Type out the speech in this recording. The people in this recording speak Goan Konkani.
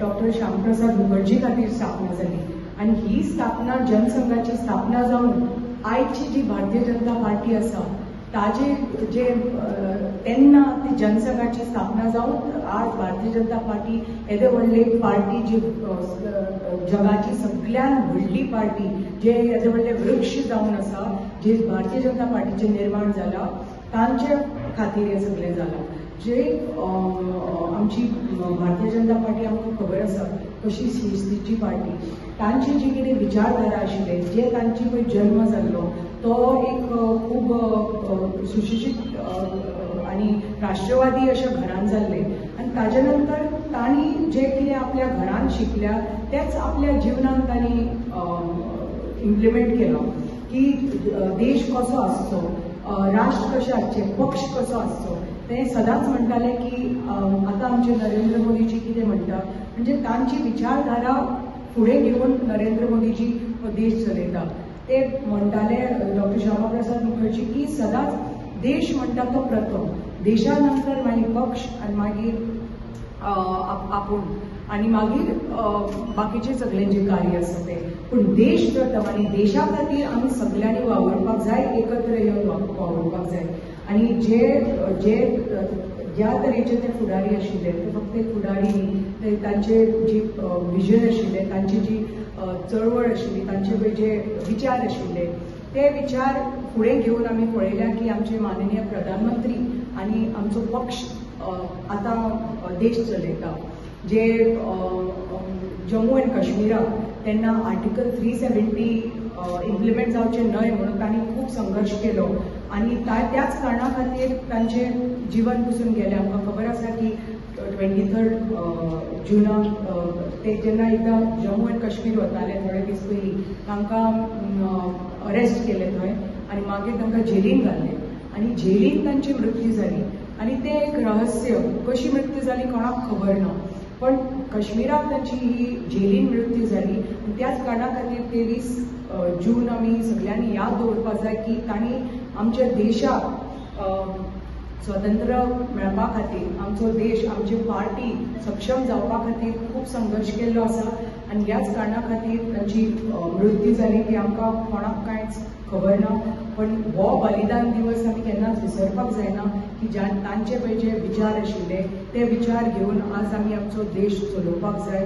डॉक्टर श्यामप्रसाद मुखर्जी खातीर स्थापना जाली आनी ही स्थापना जनसंघाची स्थापना जावन आयची जी भारतीय जनता पार्टी आसा ताजे जे तेन्ना ती जनसंघाची स्थापना जावन आज भारतीय जनता पार्टी येदे व्हडली पार्टी जी जगाची सगळ्यात व्हडली पार्टी जे येदे व्हडले वृक्ष जावन आसा जे भारतीय जनता पार्टीचे निर्माण जाला तांचे खातीर हे सगळें जाला. जे आमची भारतीय जनता पार्टी आमकां खबर आसा कशी शिस्तीची पार्टी, तांची जी कितें विचारधारा आशिल्ले, जे तांची पळय जल्म जाल्लो तो एक खूब सुशिक्षीत आनी राष्ट्रवादी अशा घरान जाल्ले आनी ताजे नंतर तांणी जे कितें आपल्या घरान शिकल्या तेच आपल्या जिवनान तांणी इम्प्लिमेंट केलो की देश कसो आसचो, राष्ट्र कशें आसचें, पक्ष कसो आसचो. ते सदांच म्हणटाले की आतां आमचे नरेंद्र मोदीजी कितें म्हणटा म्हणजे तांची विचारधारा फुडें घेवन नरेंद्र मोदीजी हो देश चलयता. ते म्हणटाले डॉक्टर श्यामाप्रसाद मुखर्जी की सदांच देश म्हणटा तो प्रथम, देशा नंतर मागीर पक्ष आनी मागीर आपूण आनी मागीर बाकीचे सगळे जे कार्य आसा ते, पूण देश प्रथम आनी देशा खातीर आमी सगळ्यांनी वावुरपाक जाय, एकत्र येवन वावुरपाक जाय. आनी जे जे ज्या तरेचे ते फुडारी आशिल्ले ते फक्त एक फुडारी न्ही, ते तांचे जी विजन आशिल्ले, तांची जी चळवळ आशिल्ली, तांचे पळय जे विचार आशिल्ले ते विचार फुडें घेवन आमी पळयल्या की आमचे माननीय प्रधानमंत्री आनी आमचो पक्ष आतां देश चलयता. जे जम्मू एंड काश्मीराक तेन्ना आर्टिकल 370 इम्प्लिमेंट जावचें न्हय म्हणून तांणी खूब संघर्श केलो आनी त्याच कारणा खातीर तांचें जीवन पसून गेलें. आमकां खबर आसा की 23 जूनाक ते जेन्ना एकदां जम्मू एंड काश्मीर वताले थोडे दीस पयलीं तांकां अरेस्ट केले थंय आनी मागीर तांकां जेलीन घाल्ले आनी जेलीन तांची मृत्यू जाली. आनी तें एक रहस्य कशी मृत्यू जाली कोणाक खबर ना, पण काश्मीराक तांची ही जेलीन मृत्यू जाली. त्याच कारणा खातीर 23 जून आमी सगळ्यांनी याद दवरपाक जाय की तांणी आमच्या देशाक स्वतंत्र मेळपा खातीर, आमचो देश, आमची पार्टी सक्षम जावपा खातीर खूब संघर्श केल्लो आसा आनी ह्याच कारणा खातीर तांची मृत्यू जाली की आमकां कोणाक कांयच खबर ना. पण हो बलिदान दिवस आमी केन्नाच विसरपाक जायना की ज्या तांचे पळय जे विचार आशिल्ले ते विचार घेवन आज आमी आमचो देश चलोवपाक जाय.